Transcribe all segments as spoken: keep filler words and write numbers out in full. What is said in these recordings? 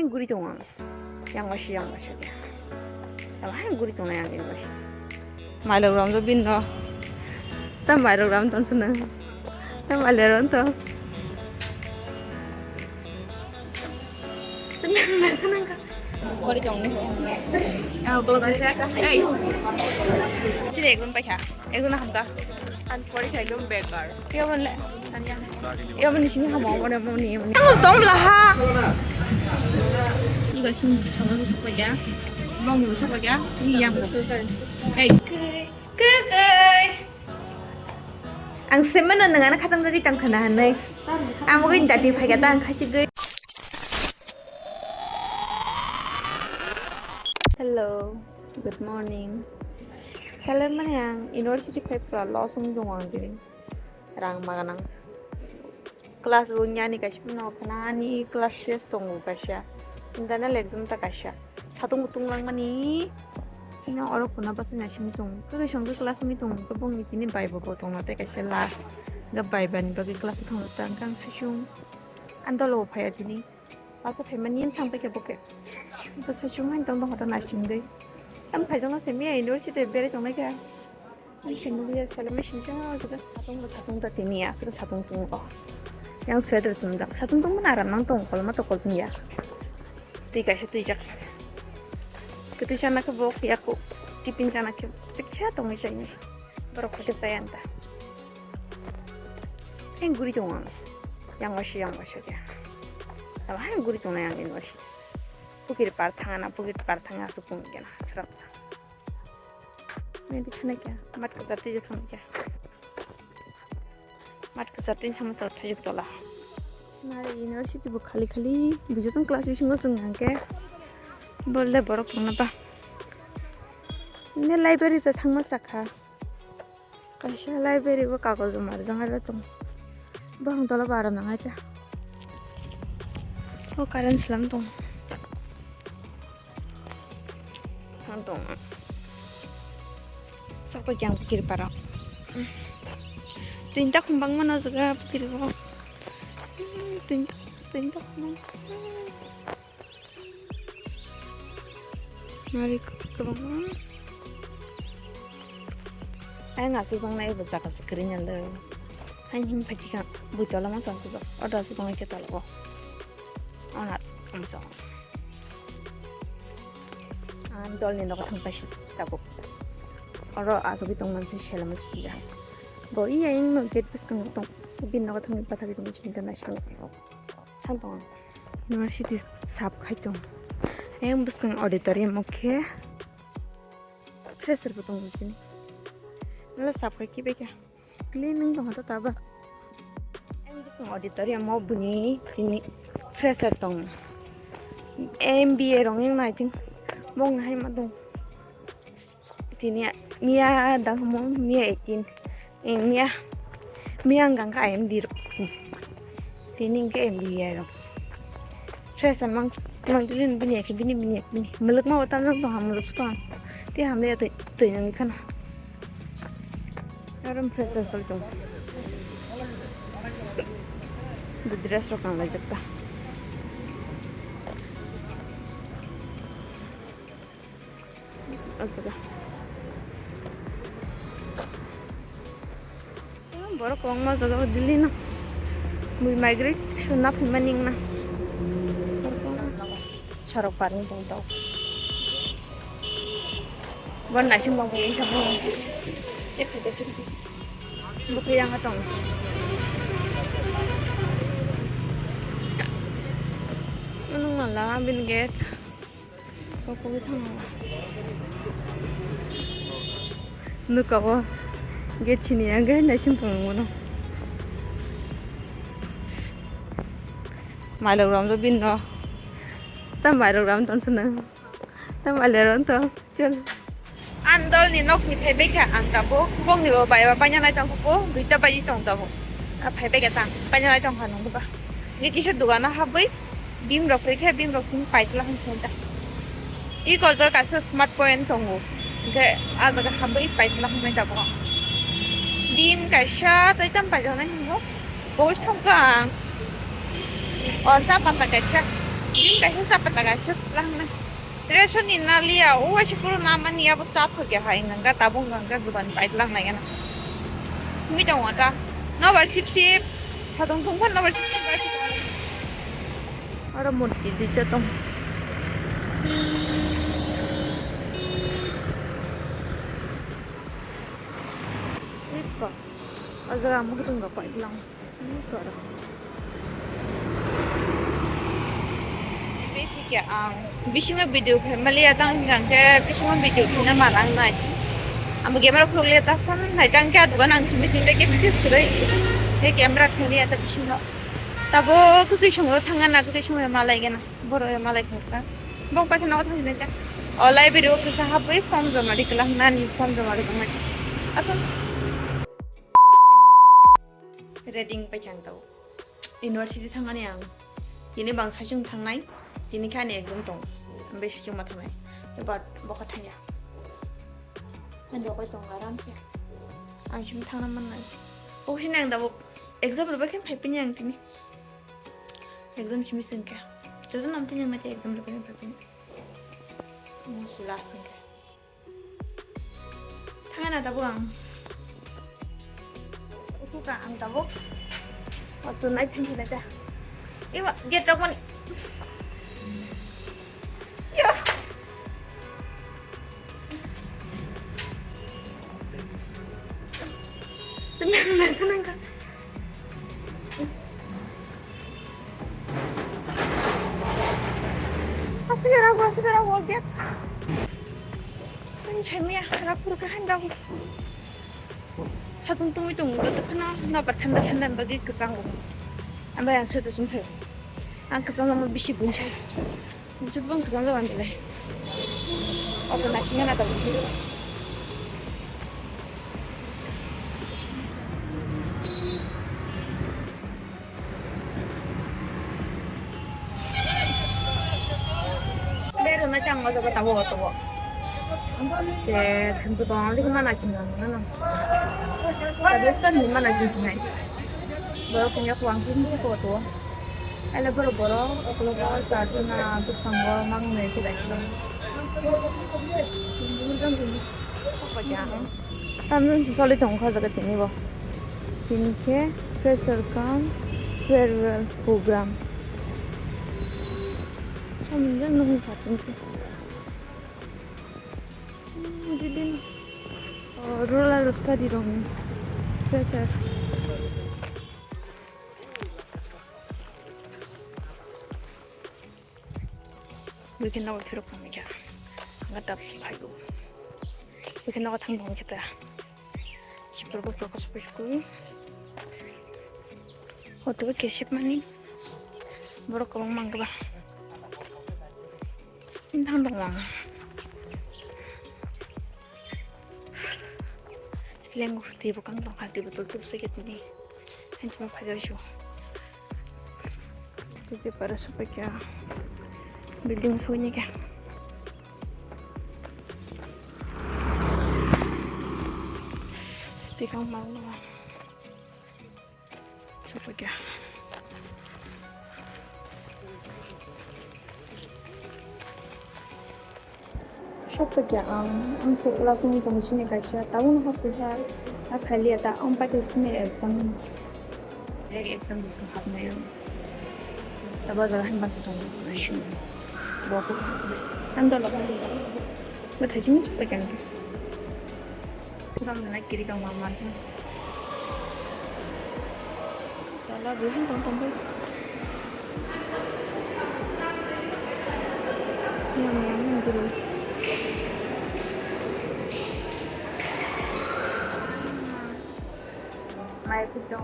Guri tongo ang. Yang wasi, yang wasi. Yang hai guri tongo yang, yang wasi. Mailok ram jo bin no. Ta mailok ram ton sana. Ta mailok ram ton. Guri tongo. Yang ulo gari sa. Hey. Sini ekdom paisa. Ekdom hamka. Ang pori khai ekdom bekar. Iya, bole. Iya, bole, sini hamo, bole, bole, bole. Ang tom laha. Iba sini sama suka ya. Bong ni suka ya. Ini yang. Hey. Kai, kai. Ang semana nengana khatang jadi tang khana hanai. Ang mungkin jadi phai kata ang khasi goi. Hello. Good morning. Salai mani ang university phai pura loss wng tongo ang tini. Rang maganang. Class bo wngya ani kaisa phano khana ani class test tongo kaisa. Internal exam ta kaisa. Satung butung langmani. Ino oro khuna bwsai naisingwi tongo. Kwrwi songwi class wngwi tongo. Bongni tini bai bo tongma tei kaisa last. Ga bai bani bagwi class thangwi tang kang saichung. Andolo phaiya tini. Asa phaimani thang paikha bokhe. Bwsai chumani tong tong hoto naisingwi. Tam phaijakno se miya university berai tongnaikha. Ani sengwi ya salo machine cha jora satung bo satung ta tini aswk satung tongo. Yang sweater chumjak satung tongmani aram nang tongo kolma tokol tongya. Twi kaisa twijak. Kwtwi sana khe bo yaku tiffin sana khe tiksa tongwi chaini. Borok khe chaya anta. Heng guri tongo ang. Yang waisa, yang waisa khe. Abo heng guri tongnai ang ini waisa. Pukiri par thangana, pukiri par thangana aswk tong kena, srap sa. Nini khna kya, mat kwchar twi thang kya. Mat kwchar twi thang sa thajak tola. Nari university bo khali khali, bijotong class bisingo chwng hwnkhe. Bole borok tongna ba. Ne library ta thangma sakha. Kaisa library o kagoj rok marwk tongo. Bohrok tola o aram nangnai ta. O current slam tongo. Ang tongo. Sakbai khe ang pukiri paro. Tinta khum bangmano o jaga pukiri o. Tinta, tinta khum bang. Nari kwbangma. Ayang aswk wngnai bo jaga se kwrwi nang le. Ayang him phaikha bui tola masa aswk jak. Oda aswk wngnai khe tola o. Ona aswk. Ang dolni nogo thang paisi tabuk. Oro aswk tongmani se selama sibya. Bo iya ayang no gate bwskango tong. Bini nogo thangwi pathagwi tongwi sinita naising. Thang tongo. University sap khai tong. Ayang bwskang auditorium o khe fresher bo tongo tini. Nala sap khai kibai kha. Clean wng tongkha ta ba. Ayang bwskang auditorium o bini tini fresher tongo. M B A rok wng nai thing. Bong hai ma tong. Tini miya dang mo miya eighteen. Eh, miya, miya ang gangka M D rok. Tini hingke M B A rok. Fresh ang mang, mang dili bini ya, bini, bini ya, bini. Muluk ma wata nang tong ha, muluk tong. Ti ham ya tui, tui nang ikhana. Aram fresh asal tong. Dress rok ang lajak ta. O jaga. Borok kwbangma o jaga o Delhi no. Bui migrate swnna phaima ning na. Sorok par wng tong tong. Bo naising bang bui wngkha bo. Bukui yang tong. Nung mala bin gate. Kokogwi thangna. Nuka o gate sini ang gai naising tongmano. Mailok ramjak bini no. Ta mailok ram tong sana. Ta mailok ram tong. Chal. Andol ni nok ni phai bai kha ang tabuk. Bong ni bo bai ba paina nai tong ko. Duita bai tong tabuk. A phai bai kha tang. Paina nai tong kha nung ba. Nge kisa dugano habwi bim rok twi khe bim rok sini paitwla hwn sini ta. I kotor kaisa smart point tongo. Hwnkhe a jaga habwi paitwla hwnwi tabuk. Bim kaisa tei tam paijaknai hwngo. Bo thangkha ang. O ta pata kaisa. Bini kaisa chapata kaisa tlangnai. Ration ni naliya, o waisa puro namani abo cha thokya hai nangka, tabuk nangka, dukan pai tlangnai gana. Mui tongo ta. Nobar sip sip. Sadong tungkha nobar sip sip. Aro murti duita tong. Ikko. O jaga ang mukhung rok pai tlang. Ikko rok. Bisingo video khe maliya tang hingkha khe bisingo video khina ma nang nai. Amo camera khuluk liya ta phone nai tang khe adugan ang simi simi khe video sirui. Khe camera khuluk liya ta bisingo. Tabo kwtwi songro thangana kwtwi songro malai gana. Boro ya malai khaka. Bong paikhe nogo thangsinai ta. O library o kisa habwi form joma ri kwlang nani form joma ri kwlang. Asun. Reading paikhe ang tao. University thangani ang. Tini bang saichung thangnai. Tini khe ani exam tong. Ang bai saichung ma thangnai. But bokha thangya. Ang dokoi tong aram khe. Ang simi thangna mannai. Oksini ang dabo exam rwbai khe phai pini ang tini. Exam simi sengkha. Joto nam tini mate exam rwbai phapin. Musla sengkha. Thangana tabuk ang. Usuka ang tabuk. Oto nai thangkha ta. Iwa gate rok mani. Yo. Tenang, tenang, tenang. Asik era gua, asik era gua, gate. Ang cemia, rapur kahan daw. Satung tungwi tongo, totokno nobar thanda thanda bagwi kwchango. Ambai ang soito sumphai. Ang kwchang bisi bunsai. Jubong kwchang jaban belai. Obo naisingna natal. Beruna chang o jaga tabo o tabo. Se thamchi tong ri mana ching nang nang. Tabo skan ni mana ching ching nai. Borok kanya kuang sing ko to. Ele borok borok oklo ko sa na bwskango mang nai se dai. Tamjani se soli tongkha jaga tini bo. Tini khe fresher cum farewell program. Samjak nung kha tini khe. Hmm, didin, oh, rural study rokni fresher. Weekend o phirok tongmikha. Ang tabs phaigo. Weekend o thang tongmikha ta. Sipro bo prokos phaigo. Hoto kesep mani. Borok kwbangma wngkha ba. Thang tongo ang. Lengo twi bwkang tongkha, twi botol tubsa khe tini. Hanchima phaijak su. Twi para sopai kha. Building soini kha. Twi kang mang. Sopakya. Sopakya ang, ang se class ni tong sini kaisa, tabuk no hapkha, a khali ta, ang pakai sini exam. Ek exam buku hapnai. Tabo jaga hamba se tong, sini. Bo ko. Ang dolo ko. Bo thai sini sopakya. Tang nana kiri tong ma ma. Tala buhan tong tong bai. Yang yang yang guru. Mai kutong.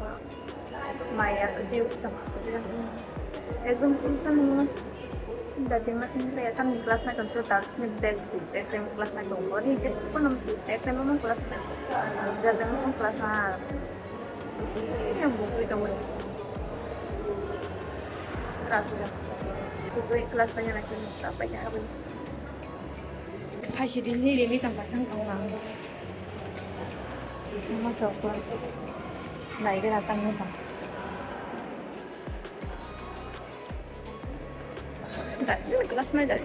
Maya, dia utang. Exam pun kan mana? Dati ma tin ya tam class na kan so tak sini bag si, exam class na kan. Ori je pun nam exam ma class na. Exam ma class na. Yang buku itu. Kelas ya. Sesuai kelas banyak lagi apa ya apa. Phaisi di ni ni tang batang tang. Masa class. Nai kena tang nang. Glass mai da.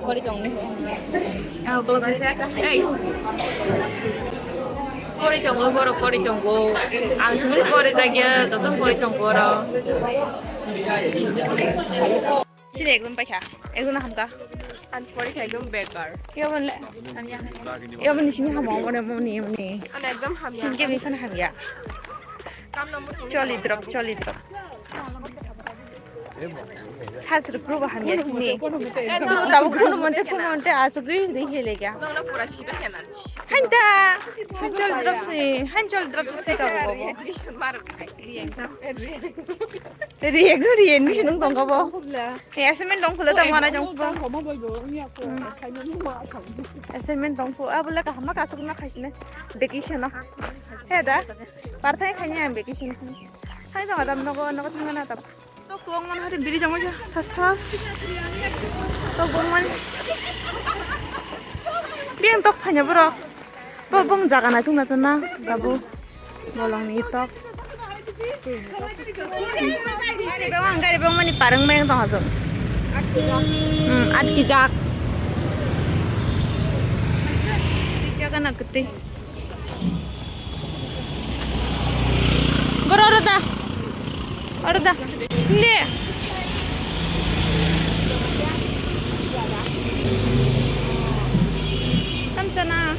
Pori tongo. Ei. Pori tongo, borok pori tongo. Ang simi pori jagya, joto pori tongo oro. Sini ekdom paikha, ekdom hamka. Ang pori kha ekdom bekar. Iya bon le. Iya bon simi hamo mone mone mone. Ang ekdom hamya. Sini ke bisan hamya. Choli drop, choli drop. Has rukru ba hamya sini. Tabuk kono monte, kono monte asugwi ri hele kya. Hanta. Hanchol drop si, hanchol drop si tabuk. Reaction, reaction ni sinung tongkha bo. Assignment tong khule tong mana jong bo. Assignment tong phu abula kaham kasu na khaisne. Vacation no. He da. Parthai khanya vacation. Hai jong adam nogo nogo thangna tab. Tok bong man hari biri jongma ja, thas thas. Tok bong man. Biyang tok phanya borok. Bo bong jaga na tungna tuna babu. Bolong ni tok. Gari bong ang gari bong mani parang mayang tong hasung. Hmm, at kijak. Kijak anak gede. Boro oro da. Oro da. Ne. Tam sana.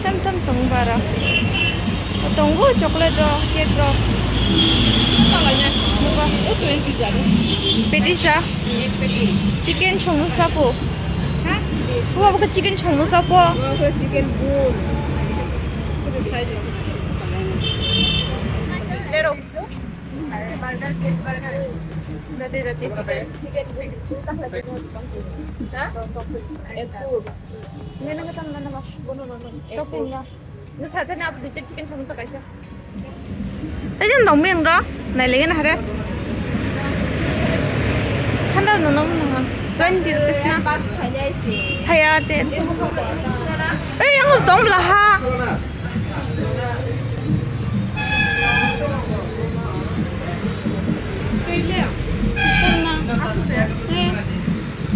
Tam tam tong bara. Tongo chocolate rok, cake rok. Muga. Petis da. Chicken samosa po. Ha? Wa, bukan chicken samosa po. Wa, bukan chicken bun. Itu side lo. Lero. Burger, fish burger. Dati, dati. Chicken bun. Ha? Egg food. Ini nang kita mana mas? Bono, bono. Egg food. Topping ya. Ini sate na apa dikit chicken samosa kaisa. Tei jang dong miyang ro, nai lege na hare. Thanda no nong nong. Twenty rupees na. Haya te. Ei, yang dong bla ha.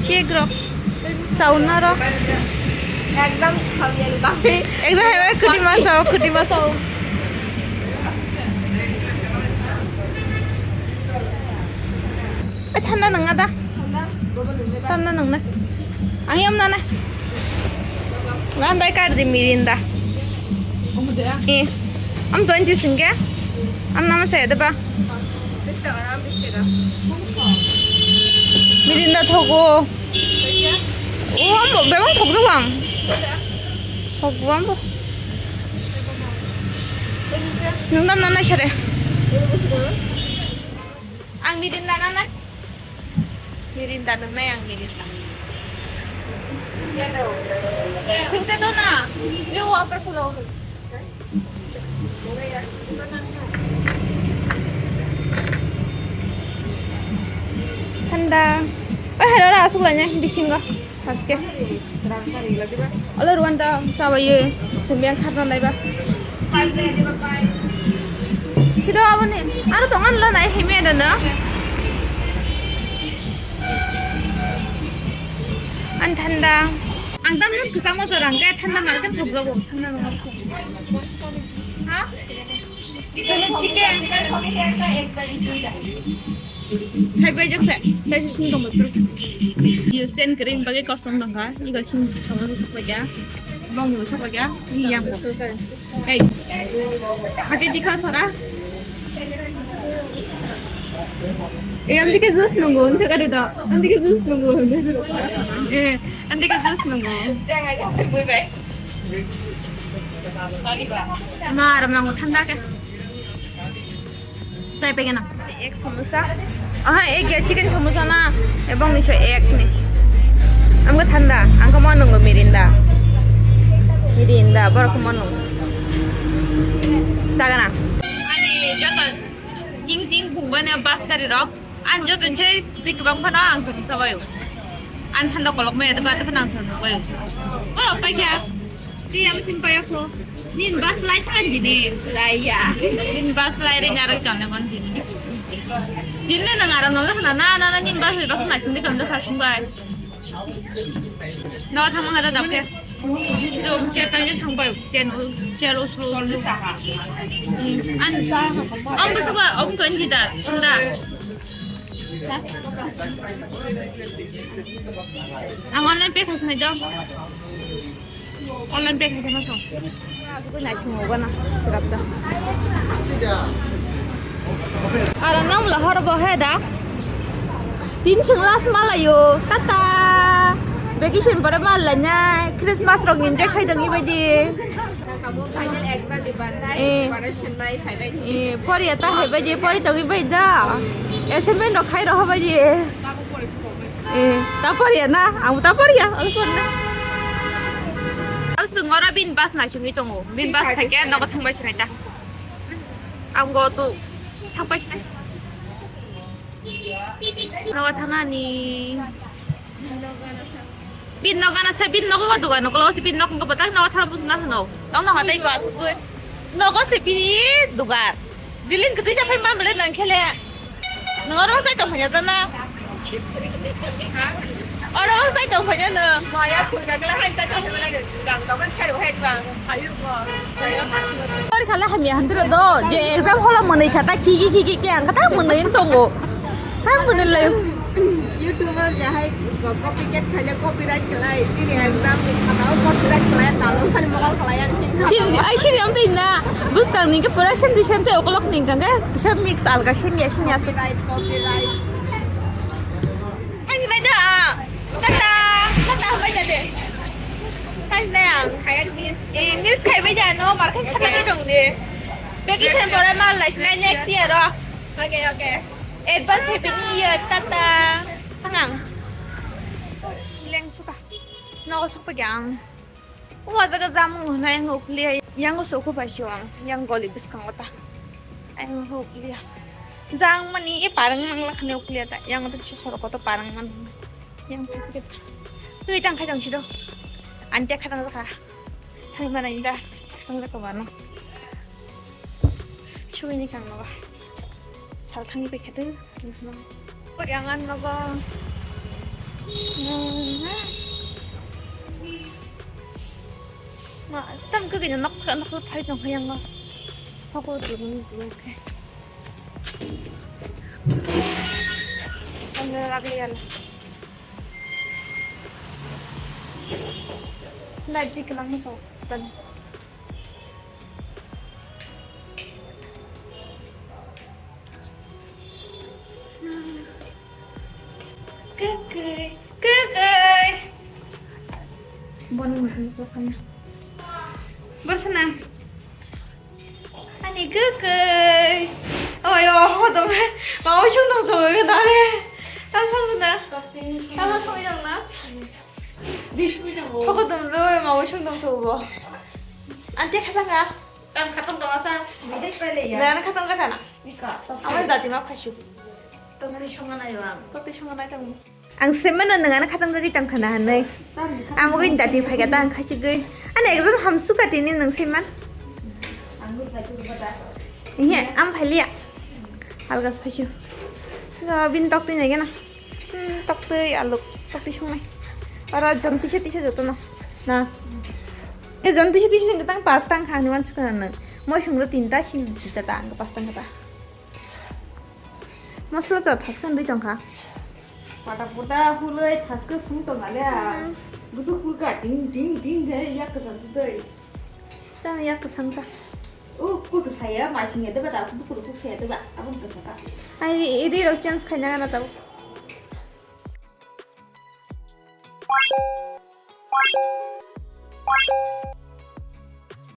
Cake rok. Sauna rok. Ekdam khamya ni bagwi. Ekdam hai bai khuti ma sao, khuti ma sao. Ai, thanda nang da? Thanda nang na? Ang yam na na. Ngan bai kar di Mirinda. Eh, am twenty singke? Am nama saya deba? Mirinda thogo. O, ambo bebang thokjak ang. Thokbo ambo. Nung dan nanai sare. Ang Mirinda nanai. Mirinda nanai ang Mirinda. Khinte do na. Yo upper floor. Thanda. Oi, hera ra asuk lanya bisingo. Haske. Olo Rwanda chawaye. Sumbiang kharna naiba. Sido aboni. Aro tongan lo nai hime dana. An thanda. Ang tam nuk kisang mo jorang ke thanda market thok jago. Thanda nang. Ha? Chicken, chicken. Sai bai jak sai. Sai sing tong betul. Yo stand kering bagai custom dong ha. Iga sing tong sok lagi ya. Bong ni sok lagi ya. Ini yang. Hey. Pakai dikha thora. Eh, ang dike juice nunggu, ang dike juice nunggu. Eh, ang dike juice nunggu. Jangan, jangan, bye bye. Ma, aram nang thanda ke. Sai pegena. Ek samosa. Aha, ek ya chicken samosa na. Ebong niso ek ni. Amga thanda. Angka mo nunggu Mirinda. Mirinda, borok mo nunggu. Sagana. Ani joto ting ting phungbani bus gari rok. Ang joto se tik bang phano ang sung sabai. Ang thanda kolok mai da ba phano ang sung sabai. Borok paikha. Ti am sim paya ko. Nin bas lai than dini. Lai ya. Nin bas lai re nyara kan kon dini. Dinle nang aram nang na na na nin bas re rok na sindi kam da sing bai. No thang hada dap ke. Do chair tang thang bai chair chair usru. An am busu ba om twenty da. Da. Ang online pay khasnai do. Online pay khai kheno song. Asukui naising hogana, sirapsa. Aro nang lahor bo he da. Tin sing last malayo. Tata. Vacation pore mal lainai. Christmas rok enjoy khai dong ibaidi. Final exam di bandai, Eh. Preparation nai khai bai. Eh, pori ta hai baidi, pori tong ibaidi. Assignment rok khai roho baidi. Eh, ta poriya na? Ang ta poriya. Ang poriya. Ang sung ora bin bus nai sungwi tongo. Bin bus phaikhe nogo thangbai sinai ta. Ang go tu thangbai sinai. Nogo thanani. Bin nogo na sa bin nogo dugan nogo si bin nogo batang nogo thang bus na no. Tong nogo tai bus. Nogo si bin dugan. Jilin kiti japai mamle nang khele. Nang oro sai tong phanya ta na. Oro sai tong phanya na. Maya khulga kala hai ta tong phanya na. Gang ka ban chai hai ba. Ayu ba. Por khala hamya handro do je exam holo monai khata khigi khigi ke ang khata monai tongo. Hai monai lai. YouTube o jahai copycat khaile copyright khlai, chini exam ni khata o copyright khlai, talo sani mokol khlai ani chini khata. Sini, ai sini am tei na. Buskang ni ke pura same to same tei okolok ni kang ke kisa mix alga same ya sini asuk. Copyright, copyright. Ang bai da. Tata, tata bai da de. Tang da ya. Eh, miss khai bai da no, mar khai khai dong de. Vacation pore mal lai sinai next year o. Okay, okay. Advance happy new year, tata. Tangang. Leng suka. Nogo sukpa ang. O jaga jamung hwnai ang ukliya. Yang usu ukhu paisio ang. Yang goli bwskango ta. Ang ukliya. Jang mani e parang nang lakhani ukliya ta. Yang utu se soroko to parang man. Yang ukliya ta. Tui tang khai tang sido. Ante khatang jakha. Hai mana inda. Khatang jakha mano. Sugini kang nogo. Sal thangwi paikha de. Yang an nogo. Ma, tam ke gini nok nok phai tong yang no. Hoko dulu dulu ke. Anda lagi ya. Lagi kelang macam. Kwkwi, kwkwi. Bono nukwi kwkhana. Borsana. Ani kwkwi. Oi, o, hodom. Mawi sung dong so, dale. Tam sung na. Tam sung dong na. Hodom ro, mawi sung dong so bo. Ante khatang ka. Tam khatang dong asa. Bidek pele ya. Nana khatang ka kana. Ika. Amar dati ma phaisu. Tongni songa nai bang. Tokti songa nai tong. Ang semano nang ana khatang jagwi tong khana hanai. Ang bugui dati phai ka ta ang khaisu gui. Ana exam hamsu ka tini nang seman. Ang bugui phai tu bata. Ihe, am phai liya. Algas phaisu. Ga bin tokti nai gana. Hmm, tokti aluk, tokti sungai. Ora jom tisa tisa joto no. Na. E jom tisa tisa sing tang pas tang khani wan sukana nang. Moi sungro tinta sing tinta ta ang pas tang ta. Masala ta thas kan dui tong kha. Pata pata hulai thaska sung tong ale. Hmm. Busuk hulka ding ding ding de yak kesang dei. Ta yak kesang ta. U ku ke saya masing ya de bata ku ku ku saya de ba abang kesang ta. Ai ri ri rok chance khai na na ta.